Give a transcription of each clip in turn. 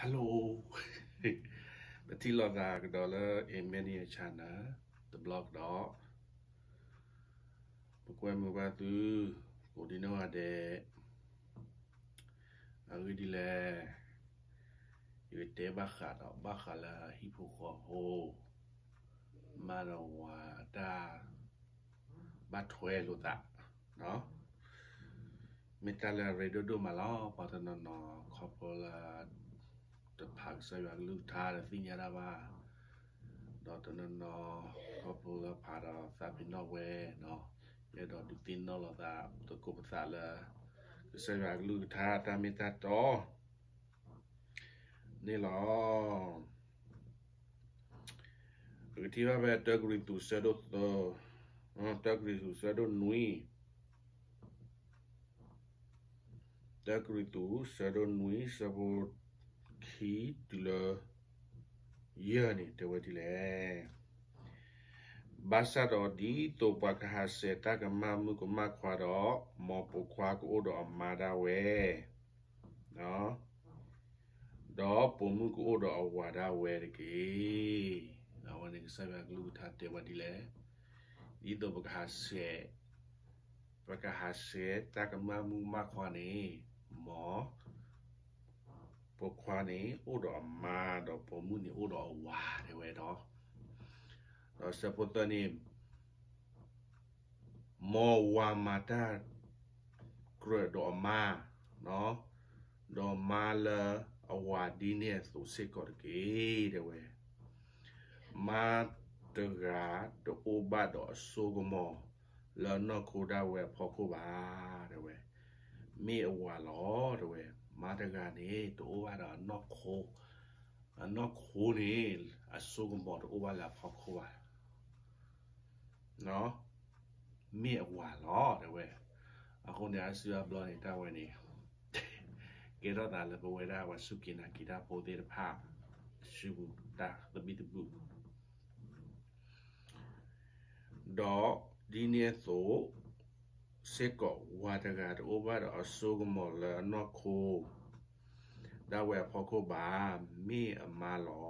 Hello, ပထံၣ်လိာ်သးကဒီးလၢ Emmanuel Channel တဘျီကဒီး, ပကွဲမုာ်ဘၣ်သု ကိးဒံနီၢ်ဂၤဒဲး, အဂ့ၢ်ဒ်လဲၣ်, ယကတဲဘၣ်ဃးဒီး ဘၣ်ဃးလၢဟံၣ်ဖိဃီဖိ မါဒီးဝၤအတၢ် ဘၣ်ထွဲလိာ်သး, မ့ၢ်တၢ်လၢအရ့ဒိၣ်ဒိၣ်မးလီၤ. ပှၤတနီၤနီၤခီဖျိလၢ တဖးကစၢ်ယွၤကလုၢ်ကထါဒီးသ့ၣ်ညါတၢ်ဘၣ်, ဒီးတနီၤနီၤခီဖျိလၢဖးဒီးသးပ့ၤနီၣ်ဝဲ, ယအဲၣ်ဒိးဒုးသ့ၣ်နီၣ်လိာ်သးသကိးပသးလၢ ကစၢ်ယွၤကလုၢ်ကထါတၢ်မ့ၢ်တၢ်တီ န့ၣ်လီၤ. ပကထံၣ်ဘၣ်ဖဲတၢကရံၣ်သူးဆၢဒိၣ်သၢ, တၢကရံၣ်သူးဆၢဒိၣ်နွံ, တၢကရံၣ်သူးဆၢဒိၣ်နွံ ဆၢဖိခံတုၤလၢယဲၢ်န့ၣ် တဲဝဲဒ်လဲၣ်. ဘၣ်ဆၣ်ဒီးဒ်သိးပှၤကဟးဆှဲးတၢ်ကမၣ်မုၣ်ကမၣ်ခွါဒီး, မ်ပိာ်ခွါကအိၣ်ဒီးအမါဒၣ်ဝဲ ဒီးပိာ်မုၣ်ကအိၣ်ဒီးအဝၤဒၣ်ဝဲတက့ၢ်. အဝဲန့ၣ်ကစၢ်ယွၤကလုၢ်ကထါတဲဝဲဒ်လဲၣ်, ဒ်သိးပကဟးဆှဲး, ပကဟးဆှဲးတၢ်ကမၣ်မုၣ်ကမၣ်ခွါန့ၣ်, မ်ပိာ်ခွါန့ၣ်အိၣ်ဒီးအမါ, ဒီးပိာ်မုၣ်န့ၣ်အိၣ်ဒီးအဝၤ တဲဝဲဒီး, ဒီးဆၢဖိသၢန့ၣ် မ်ဝၤမၤတၢ်ကြၢးဒီးအမါ, ဒီးမါလၢအဝၤဒ်န့ၣ်အသိးစ့ၢ်ကီးတက့ၢ် တဲဝဲ. မါတဂၤတအိၣ်ဘၣ်ဒီးအစိကမီၤလၢအနီၢ်ခိဒၣ်ဝဲအဖီခိၣ်ဘၣ် တဲဝဲ. မ့ၢ်အဝၤလီၤ တဲဝဲ. မါတဂၤန့ၣ် တအိၣ်ဘၣ်ဒီးအနီၢ်ခိ, အနီၢ်ခိန့ၣ် အစိကမီၤတအိၣ်ဘၣ်လၢအဖီခိၣ်ဘၣ် မ့ၢ်အဝၤလီၤ တဲဝဲ. အဃိန့ၣ် အါစုအါဘျီန့ၣ် တၢ်ဝဲန့ၣ် ကဲထီၣ်သးလၢပဝဲဒၣ်ပှၤစူၢ်က့ၤနာ်က့ၤတၢ်ဖိသ့ၣ်တဖၣ် စုပူၤတၢ်သဘံၣ်သဘုၣ် ဒီးဒ်န့ၣ်အသိးစ့ၢ်ကီး ဝၤတဂၤတအိၣ်ဘၣ်ဒီးအစိကမီၤလၢအနီၢ်ခိ ဒၣ်ဝဲအဖီခိၣ်ဘၣ်, မ့ၢ်အမါလီၤ.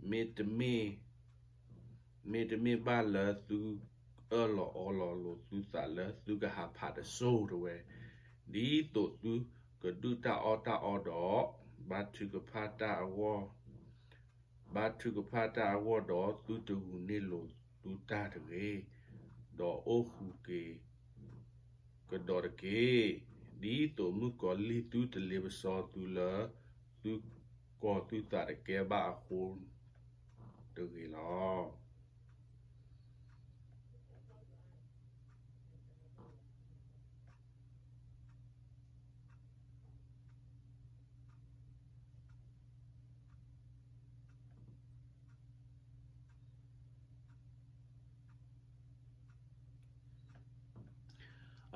မ့တမ့ၢ်, မ့တမ့ၢ်ဘၣ်လၢသုအၢၣ်လီၤအီလီၤလိာ်သုသးလၢသုကဟးဖးတစိၢ် တဲဝဲ, ဒ်သိးသုကဒုၣ်တၢ်အီၣ်တၢ်အီဒီး ဘါထုကဖၣ်တၢ်အဂီၢ်, ဘါထုကဖၣ်တၢ်အဂီၢ်ဒီး သုတဂုာ်န့ၢ်လိာ်သုတၢ်တဂ့ၤ, ဒီးအိၣ်ဃုာ်က့ၤကဒီးတက့ၢ်. ဒ်သိးမုၣ်ကီၤလံၢ်သုတလ့ပစီသုလၢ သုကီၤသုသးတကဲဘၣ်အဃိတဂ့ၤလီၤ.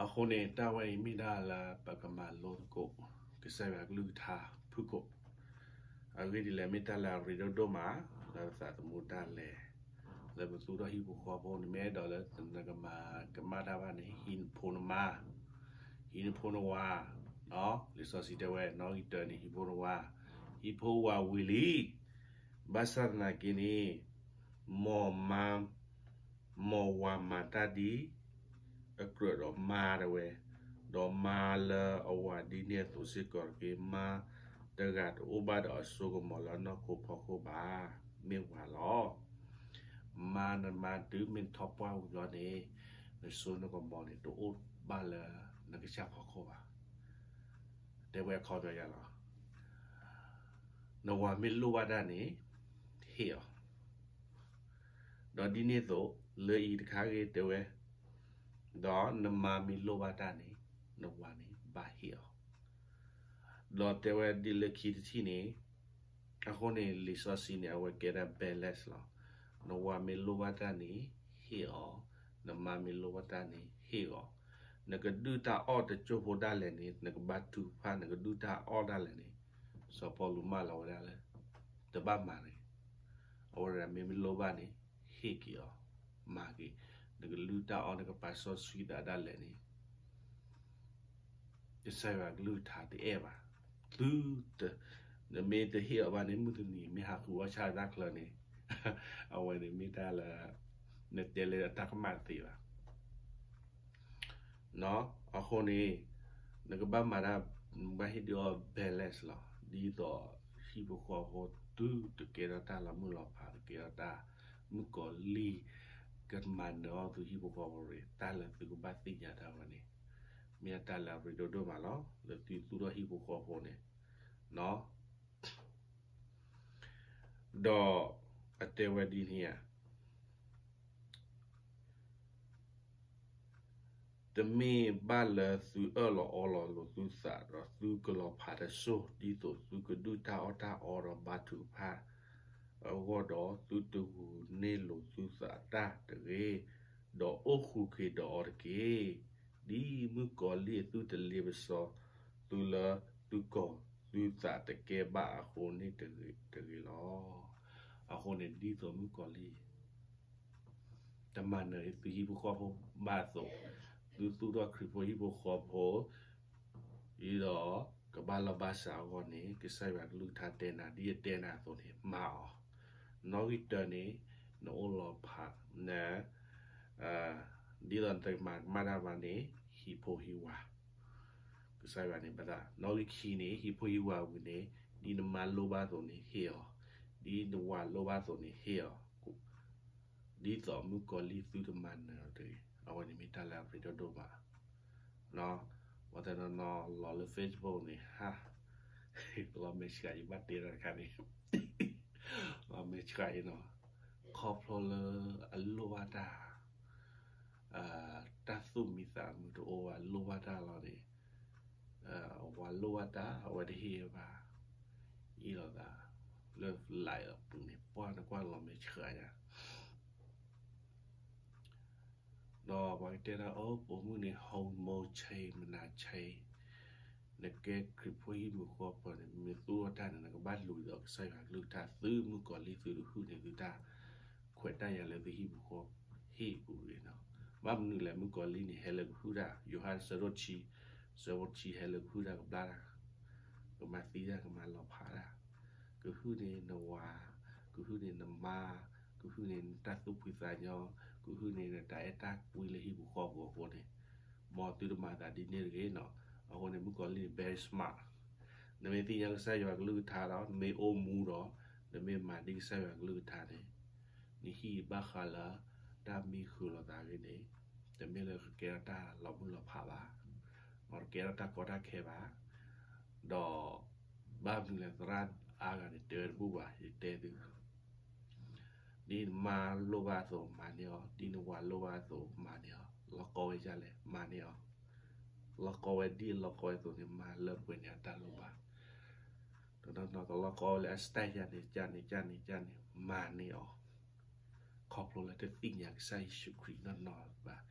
အဃိန့ၣ် တၢ်ဝဲအံၤမ့ၢ်ဒၣ်လၢပကမၤလိသကိး ကစၢ်ယွၤကလုၢ်ကထါဖုၣ်ကိာ်, အဂ့ၢ်ဒ်လဲၣ် မ့ၢ်တၢ်လၢအရ့ဒိၣ်ဒိၣ်မး လၢပသးသမူတၢ်လဲၤ လၢပသူၣ်ထီၣ်ဟံၣ်ဖိဃီဖိန့ၣ် မ့ၢ်အဲၣ်ဒိးလၢနကမၤကမၣ်တၢ်ဘၣ်န့ၣ် ဟံးနဖိနမါ, ဟံးနဖိနဝၤ, လံာ်စီဆှံတဲဝဲ နီၣ်ဂံၢ်တၢန့ၣ် ဟံးဖိနဝၤ, ဟံးဖိဝၤဝံၤလံ, ဘၣ်ဆၣ်သနာ်က့န့ၣ် မ်မါ မ်ဝၤမၤတၢ်ဒ်အကြၢးဒီးမါ တဲဝဲ, ဒီးမါလၢအဝၤဒ်န့ၣ်အသိးစ့ၢ်ကီးတက့ၢ်. မါတဂၤတအိၣ်ဘၣ်ဒီးအစိကမီၤလၢနီၢ်ခိဖီခိၣ်ဘၣ်, မ့ၢ်ဝၤလီၤ. မါနမါတုၤမ့ၢ်နထီၣ်ပှၢ်ဝံၤဘျီန့ၣ် နစိနကမီၤန့ၣ် တအိၣ်ဘၣ်လၢနကစၢ်ဖီခိၣ်ဘၣ်. တဲဝဲအခီပညီယၤလီၤ. နဝၤမ့ၢ်လိၣ်ဘၣ်တၢ်န့ၣ် ဟ့ၣ်အီၤ ဒီးဒ်န့ၣ်အသိး လၢအံၤတခါဂ့ၤတဲဝဲ, ဒီးနမါမ့ၢ်လိၣ်ဘၣ်တၢ်န့ၣ် နဝၤန့ၣ်ဘၣ်ဟ့ၣ်အီၤ, ဒီးတဲဝဲဒ်လၢခံတထံၣ်န့ၣ်, အဃိန့ၣ် လံာ်စီဆှံန့ၣ် အဝဲကဲဒၣ် balance လီၤ. နဝၤမ့ၢ်လိၣ်ဘၣ်တၢ်န့ၣ် ဟ့ၣ်အီၤ, နမါမ့ၢ်လိၣ်ဘၣ်တၢ်န့ၣ် ဟ့ၣ်အီၤ, နကဒုၣ်တၢ်အီၣ်တစိၢ်ဖိဒၣ်လဲာ်န့ၣ် နကဘါထုကဖၣ် နကဒုၣ်တၢ်အီၣ်ဒၣ်လဲာ်န့ၣ်, စီၤပီလူးမၢလီၤဝဲဒၣ်လၢ တဘၣ်မၤန့ၣ်, အဝဲဒၣ်မ့မ့ၢ်လိၣ်ဘၣ်န့ၣ် ဟ့ၣ်က့ၤအီၤ, မၤက့ၤ, နကလုၢ်တၢ်အီၣ် နကပာ်စီဆှံသးဒၣ်လဲာ်န့ၣ် ကစၢ်ယွၤကလုၢ်ကထါတအဲၣ်ဘၣ်. သုတ, နမ့ၢ်တဟ့ၣ်အီၤဘၣ်န့ၣ် မုၢ်တနံၤမ့ၢ်ဟးဃုအီၣ်ဆၣ်တၢ်ချၢန့ၣ်, အဝဲန့ၣ်မ့ၢ်တၢ်လၢ နတဲလၢတၢ်ကမၣ်တသ့ဘၣ်. အဃိန့ၣ် နကဘၣ်မၤတၢ်, နဘၣ်ဟ့ၣ်ဒုးအီၤ balance လီၤ. ဒ်သိးဟံၣ်ဖိဃီဖိသုတကဲထီၣ်တၢ်လီၤမုၢ်လီၤဖး, တကဲထီၣ်တၢ်မုၣ်ကီၤလံၢ် ကမၤနၢၤအီၤသုဟံၣ်ဖိဃီဖိရ့ၣ်, တၢ်လၢသုကဘၣ်သ့ၣ်ညါတၢ်ဝဲန့ၣ် မ့ၢ်တၢ်လၢအရ့ဒိၣ်ဒိၣ်မးလီၤ လၢသုသူၣ်ထီၣ်ဟံၣ်ဖိဃီဖိန့ၣ် ဒီးအတဲဝဲဒ်န့ၣ်ဧါ, တမ့ၢ်ဘၣ်လၢသုအၢၣ်လီၤအီလီၤလိာ်သုသးဒီး သုကလီၤဖးတစိၢ်, ဒ်သိးသုကဒုၣ်တၢ်အီၣ်တၢ်အီဒီးဘါထုကဖၣ်အဂီၢ်ဒီး, သုတဂုာ်န့ၢ်လိာ်သုသးတၢ်တဂ့ၤ, ဒီးအိၣ်ဃုာ်က့ၤဒီးအီၤတက့ၢ်. ဒ်မုၣ်ကီၤလံၢ်အသုတလ့ပစီသုလၢသုကီၤသုသးတကဲဘၣ်အဃိန့ၣ်တဂ့ၤလီၤ. အဃိန့ၣ်ဒ်သိးမုၣ်ကီၤလံၢ် တမၤနၢၤသုဟံၣ်ဖိဃီဖိဘၣ်အသိး, သုသူၣ်ထီၣ်ခရံာ်ဖိဟံၣ်ဖိဃီဖိ ဒီးကဘၣ်လီၢ်ဘၣ်စးအဂီၢ်န့ၣ် ကစၢ်ယွၤကလုၢ်ကထါတဲနၤ ဒ်အတဲနၤအသိးန့ၣ် မၤအီၤ, နီၣ်ဂံၢ်တၢန့ၣ် နအိၣ်လီၤဖး, န ဒ်သိးနတမၤကမၣ်တၢ်ဘၣ်န့ၣ် ဟံၣ်ဖိဟံၣ်ဝၤ, ကစၢ်ယွၤန့ၣ်ဘၣ်သး, နီၣ်ဂံၢ်ခံန့ၣ် ဟံၣ်ဖိဟံၣ်ဝၤဝံၤန့ၣ် ဒ်နမါလိၣ်ဘၣ်အသိးန့ၣ်ဟ့ၣ်အီၤ, ဒ်နဝၤလိၣ်ဘၣ်အသိးန့ၣ်ဟ့ၣ်အီၤ, ဒ်သိးမုၣ်ကီၤလံၢ်သုတမၤနၢၤအီၤတဂ့ၤ. အဝဲန့ၣ်မ့ၢ်တၢ်လၢအရ့ဒိၣ်ဒိၣ်မး ဝဲတနီၤနီၤလီၤလၢ Facebook န့ၣ် ဟါ, လီၤမဲာ်ဆှးယဘၣ်တဲတၢ်တခါန့ၣ်, လီၤမဲာ်ဆှးအံၤနီၤ, ခီဖျိလၢအလိၣ်ဘၣ်တၢ်, တၢ်သူၣ်မံသးမုာ်တအိၣ်ဘၣ် လိၣ်ဘၣ်တၢ်လီၤန့ၣ်, ဝၤလိၣ်ဘၣ်တၢ် အဝဲတဟ့ၣ်ဘၣ်, အ့ၣ်လိာ်သး, လၢ live အပူၤန့ၣ် ပှၢ်နကွၢ်လီၤမဲာ်ဆှးယါ ဒီးပှၤကတဲဒၣ် အိၣ်ပိာ်မုၣ်န့ၣ် ဟီၣ်မီၣ်ဆ့ မနၤဆ့, နကဲခရံာ်ဖိဟံၣ်မုာ်ဃီဖိန့ၣ် မ့ၢ်သူၣ်ထီၣ်တၢ်န့ၣ် နကဘၣ်လူၤဒီးကစၢ်ယွၤကလုၢ်ကထါ သုမုၣ်ကီၤလံၢ်သုတဟုၣ်န့ၣ်သုတၢ်ခွဲးတၢ်ယာ်လၢသုဟံၣ်ပူၤဃီဟ့ၣ်ပူၤဂ့ၤနီၤ. ဘၣ်မနုၤလဲၣ် မုၣ်ကီၤလံၢ်န့ၣ် ဟဲလၢကဟုၣ်တၢ်, ယိၤဟၣ်ဆၢဒိၣ်ဆံ, ဆၢဖိဆံဟဲလၢကဟုၣ်တၢ်ကဘျါတၢ်, ကမၤသံတၢ် ကမၤလီၤဖးတၢ်, ကဟုၣ်န့ၢ်နဝၤ, ကဟုၣ်န့ၢ်နမါ, ကဟုၣ်န့ၢ်နတၢ်သူၣ်ဖှံသးညီ, ကဟုၣ်န့ၢ်နတၢ်အဲၣ်တၢ်ကွံလၢဟံၣ်ပူၤဃီပူၤအဃိန့ၣ်, မ်သုတမၤသးဒ်န့ၣ်တဂ့ၤနီၤ. အဃိန့ၣ် မုၣ်ကီၤလံၢ်န့ၣ် very smart, နမ့ၢ်သ့ၣ်ညါကစၢ်ယွၤကလုၢ်ကထါဒီး နမ့ၢ်အိၣ်မူဒီး နမ့ၢ်မၤဒ်ကစၢ်ယွၤကလုၢ်ကထါန့ၣ်, နဟံၣ်ဘၣ်ဃးလၢတၢ်မံဃုာ်လိာ်သးဂ့ၤန့ၣ်, တမ့ၢ်လၢကကဲထီၣ်တၢ်လီၤမုၢ်လီၤဖးဘၣ်, ဒီးတကဲထီၣ်တၢ်ကီတၢ်ခဲဘၣ်, ဒီး ဘၣ်မနုၤလဲၣ် သရၣ်အါဂၤန့ၣ် တဲဝဲတဘူၣ်ဘၣ် ယတဲသု ဒ်နမါလိၣ်ဘၣ်အသိးမၤန့ၢ်အီၤ, ဒ်နဝၤလိၣ်ဘၣ်အသိးမၤန့ၢ်အီၤ, လီၤကီဝဲဒ်လဲၣ် မၤန့ၢ်အီၤ, လီၤကီဝဲဒ်အလီၤကီဝဲအသိးန့ၣ် မၤလၢပှဲၤန့ၢ်အတၢ်လိၣ်ဘၣ်, တနီၤနီၤကလီၤကီဝဲလၢအ style ယါန့ၣ် ကၢ်န့ၣ် ကၢ်န့ၣ် ကၢ်န့ၣ် မၤန့ၢ်အီၤ ခီဖျိလၢတသ့ၣ်ညါကစၢ်ယ့ၣ်ၡူးခရံာ်နီၢ်နီၢ်ဘၣ်.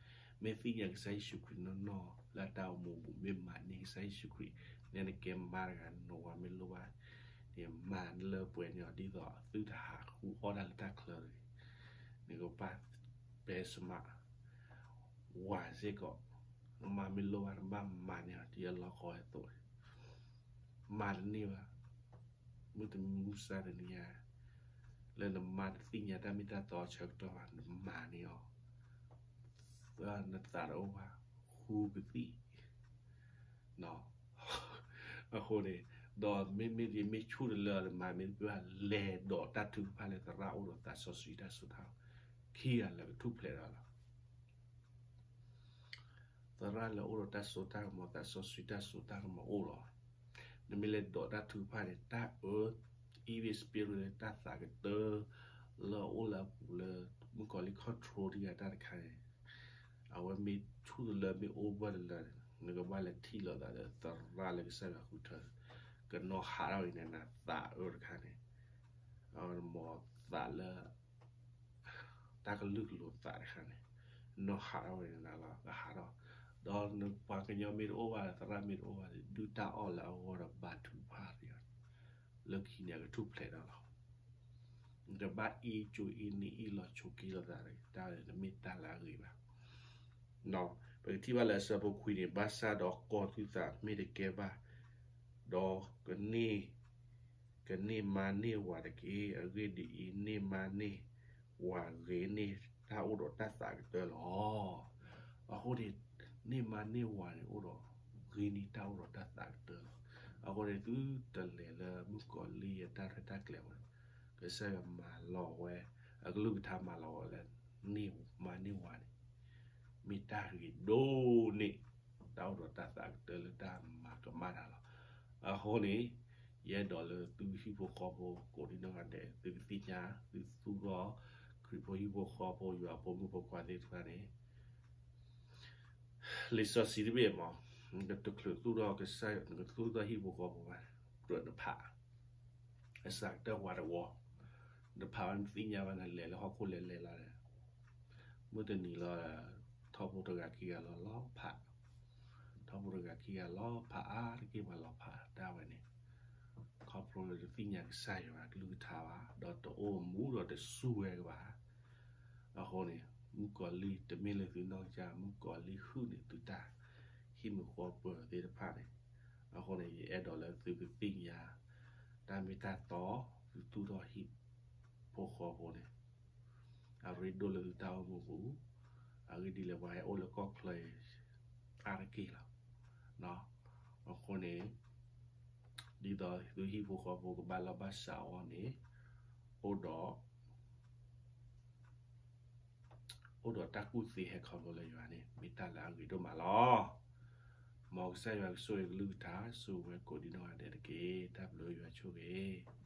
မ့ၢ်သ့ၣ်ညါကစၢ်ယ့ၣ်ၡူးခရံာ်နီၢ်နီၢ်လၢအတၢ်အိၣ်မူအပူၤ မ့ၢ်မၤန့ၢ်ကစၢ်ယ့ၣ်ၡူးခရံာ်, နဲနကဲမါတဂၤ နဝၤမ့ၢ်လိၣ်ဘၣ်န့ၣ် မၤလၢပှဲၤန့ၢ်အီၤ ဒ်သိးသုတဟးဃုအီၣ်တၢ်လၢတၢ်ချၢတဂ့ၤ. နကဘၣ် ပဲစမး ဝၤစ့ၢ်ကီး, နမါမ့ၢ်လိၣ်ဘၣ် နဘၣ်မၤန့ၢ်အီၤ ဒ်အလီၢ်ကီဝဲအသိး, မၤတန့ၢ်ဘၣ်. မုၢ်တမုၢ်မုၢ်ဆါတနံၤညါ လၢနမါတသ့ၣ်ညါတၢ်မ့ၢ်တၢ်တီအဆၢကတီၢ်ဘၣ် နမၤန့ၢ်အီၤ, နသးတအိၣ်ဘၣ် ဃူကသံၣ် အဃိန့ၣ် ဒီးမ့မ့ၢ်ယမ့ၢ်ဆူၣ်တလၢအီၤ နမၤမ့ၢ်တပၢၢ်ဘၣ် လဲၤဒိးတၢ်ထုကဖၣ်လၢသရၣ်အိၣ်ဒီးသးစီဆှံတၢ်စိတၢ်ကမီၤ, ခံဂၤလၢာ်ကထူၣ်ဖျဲးဒီးလီၤ. သရၣ်လၢအိၣ်ဒီးတၢ်စိတၢ်ကမီၤ သးစီဆှံတၢ်စိတၢ်ကမီၤအိၣ်လီၤ. နမ့ၢ်လဲၤဒိးတၢ်ထုကဖၣ်န့ၣ် တၢ်အၢ evil spirit လၢတၢ်သးကတၢၢ်လၢအအိၣ်လၢအပူၤလၢ မုၣ်ကီၤလံၢ် control တဂၤတၢ်တခါန့ၣ် အဝဲမ့ၢ်ဆူၣ်တလၢ မ့ၢ်အိၣ်ဘၢၣ်တလၢန့ၣ် နကဘၣ်လဲၤထံၣ်လိာ်သးဒီးသရၣ်လၢကစၢ်ယွၤဃုထၢ ကနီၤဟးထီၣ်ဝဲန့ၣ် နသးအၢတခါန့ၣ် အဝဲန့ၣ်မ်သးလၢ တၢ်ကလုၢ်ကလိၤသးတခါန့ၣ် နီၤဟးထီၣ်ဝဲန့ၣ်နၤလီၤ ကဟးထီၣ်. ဒီးနပှၤကညီမ့ၢ်တအိၣ်ဘၣ် သရၣ်မ့ၢ်တအိၣ်ဘၣ် ဒုၣ်တၢ်အီၣ်လၢအဂီၢ်ဒီးဘါထုကဖၣ်ဒီး လၢခံန့ၣ်အကထူၣ်ဖျဲးဒီးလီၤ. နတဘၣ်အ့ၣ်ကၠိအ့ၣ်နံၣ်အ့ၣ်လီၤဆိးက့လိာ်သး တၢ်တမ့ၢ်တၢ်လၢအဂ့ၤဘၣ်. ပကထံၣ်ဘၣ်လၢအဆၢဖိခွံန့ၣ် ဘၣ်ဆၣ်ဒီးကီၢ်သုသးမ့ၢ်တကဲဘၣ် ဒီးကန့ၢ်မါန့ၢ်ဝၤတက့ၢ်. အဂ့ၢ်ဒ်အံၤ, န့ၢ်မါန့ၢ်ဝၤဂ့ၤန့ၢ်တၢ်အိၣ်ဒီးတၢ်သးကတၢၢ်လီၤ. အဃိန့ၣ် န့ၢ်မါန့ၢ်ဝၤန့ၣ်အိၣ်ဒီး ဂ့ၤန့ၢ်တၢ်အိၣ်ဒီးတၢ်သးကတၢၢ်လီၤ. အဃိန့ၣ် သုတလဲၤလၢမုၣ်ကီၤလံၢ်အတၢ်ရဲၣ်တၢ်ကျဲၤဝဲ, ကစၢ်ယွၤမၤလီၤဝဲ, အကလုၢ်ကထါမၤလီၤဝဲလၢ န့ၢ်မါန့ၢ်ဝၤန့ၣ် မ့ၢ်တၢ်ဂ့ၤဒိၣ်န့ၢ် တၢ်အိၣ်ဒီးတၢ်သးကတၢၢ်လၢတၢ်မၤကမၣ်တၢ်လီၤ. အဃိန့ၣ် ယအဲၣ်ဒိးလၢသုဟံၣ်ဖိဃီဖိကိးဒံနီၢ်ဂၤဒဲး သုကသ့ၣ်ညါ သုသူၣ်ထီၣ် ခရံာ်ဖိဟံၣ်ဖိဃီဖိ ယွၤဖိမုၣ်ဖိခွါသ့ၣ်တဖၣ်န့ၣ် လံာ်စီဆှံတဘ့ၣ်မး, နကတချုးသူၣ်ထီၣ်ကစၢ်ယွၤ နကသူၣ်ထီၣ်ဟံၣ်ဖိဃီဖိဘၣ်, ကြၢးနဖး အစှၤကတၢၢ်ဝါတဝီ, နဖးဝဲနသ့ၣ်ညါဘၣ် နလဲၤလၢဟီၣ်ခိၣ်လဲၤလဲၤလီၤဒီး မုၢ်တနံၤလီၤဒီး ထီဘိတဂၤခံဂၤလီၤလီၤဖး, ထီဘိတဂၤခံဂၤလီၤဖးအါတက့ၢ် ပှၤလီၤဖးတၢ်ဝဲန့ၣ် ခီဖျိလၢတသ့ၣ်ညါကစၢ်ယွၤအကလုၢ်ကထါဘၣ်, ဒီးတအိၣ်မူဒီးတစူၢ်ဝဲကဘၣ်. အဃိန့ၣ် မုၣ်ကီၤလံၢ်တမ့ၢ်လၢသုနီၢ်ကစၢ်, မုၣ်ကီၤလံၢ်ဟုၣ်န့ၢ်သုတၢ်ဟံၣ်မုာ်ဃီပၢၤသ့ၣ်တဖၣ်န့ၣ်. အဃိန့ၣ် ယအဲၣ်ဒိးလၢသုကသ့ၣ်ညါ တၢ်မ့ၢ်တၢ်တီ သုသူၣ်ထီၣ်ဟံၣ်ဖိဃီဖိန့ၣ် အရ့ဒိၣ်လၢသုတၢ်အိၣ်မူပူၤ, အဂ့ၢ်ဒ်လဲၣ် ပှၤဟဲအိၣ်လၢကီၢ်ချၢအါတက့ၢ်လီၤ. အဃိန့ၣ် ဒ်သိးသုဟံၣ်ဖိဃီဖိကဘၣ်လီၢ်ဘၣ်စးအဂီၢ်န့ၣ် အိၣ်ဒီး အိၣ်ဒီးတၢ်ကူၣ်သ့ဟဲခီဖျိလၢယွၤန့ၣ် မ့ၢ်တၢ်လၢအဂ့ၤဒိၣ်မးလီၤ. မ်ကစၢ်ယွၤကဆိၣ်ဂ့ၤကလုၢ်ကထါ ဆိၣ်ဂ့ၤဝဲကိးဒံနီၢ်ဂၤဒဲးတက့ၢ်. တၢ်ဘျုးယွၤဆိၣ်ဂ့ၤ